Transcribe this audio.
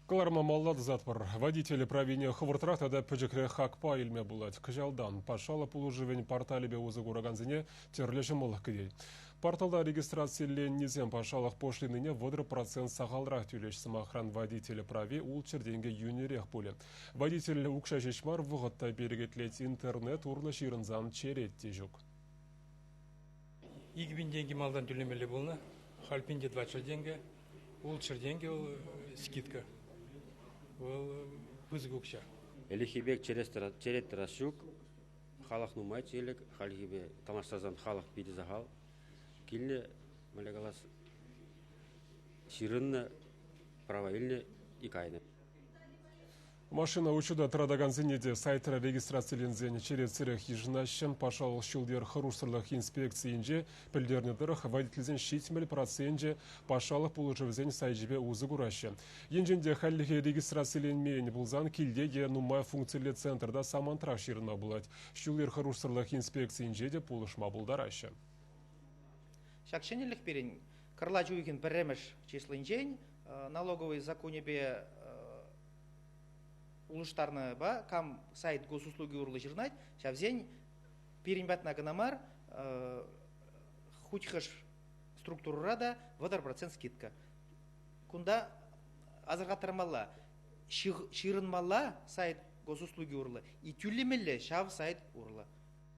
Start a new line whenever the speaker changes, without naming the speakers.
Кӑларма малла тӑсатпӑр. Водитель правине хӑвӑртрах тата пӗчӗкрех хакпа илме пулать. Кӑҫалтан патшалӑх пулӑшӑвӗн порталӗпе усӑ куракансене тӗрлӗ ҫӑмӑллӑх кӗтет. Порталта регистрациленнисем патшалӑх пошлинине 30% сахалрах тӳлӗҫ. Сӑмахран, водитель прави ултҫӗр тенкӗ йӳнӗрех пулӗ. Водитель укҫа ҫеҫ мар, вӑхӑт та перекетлет, интернет урлӑ ҫырӑнсан черет те ҫук.
2000 тенкӗ малтан тӳлемелле пулнӑ, халь 1400 тенкӗ. 600 тенкӗ вӑл скидка. Вӑл пысӑк укҫа.
Ӗлӗкхи пек черет тӑрас ҫук. Халӑх нумайччӗ ӗлӗк. Хальхипе танлаштарсан халӑх питӗ сахал. Килнӗ, мӗнле калас, ҫырӑннӑ, права илнӗ и кайнӑ.
Машина учета тӑратакансене те сайтра регистрациленсен черетсӗрех йышӑнаҫҫӗ. Патшалӑх ҫул-йӗр хӑрушсӑрлӑх инспекцийӗнче пӗлтернӗ тӑрӑх, водительсен 70 проценчӗ патшалӑх пулӑшӑвӗсен сайчӗпе усӑ кураҫҫӗ. Енчен те хальлӗхе регистрациленмен пулсан килте е нумай функциллӗ центрта самантрах ҫырӑнма пулать. Ҫул-йӗр хӑрушсӑрлӑх инспекцийӗнче те пулӑшма пултараҫҫӗ.
Ҫак ҫӗнӗлӗх пирӗн кӑрлач уйӑхӗн пӗрремӗш числинчен налоговый законӗпе улӑштарнӑпа кам сайт госуслуги урлӑ ҫырӑнать, ҫавсен пирӗн патна кӑна мар, хуть хӑш структурӑра та 30% скидка. Кунта асӑрхаттармалла, ҫырӑнмалла сайт госуслуги урлӑ и тӳлемелле ҫав сайт урлӑ.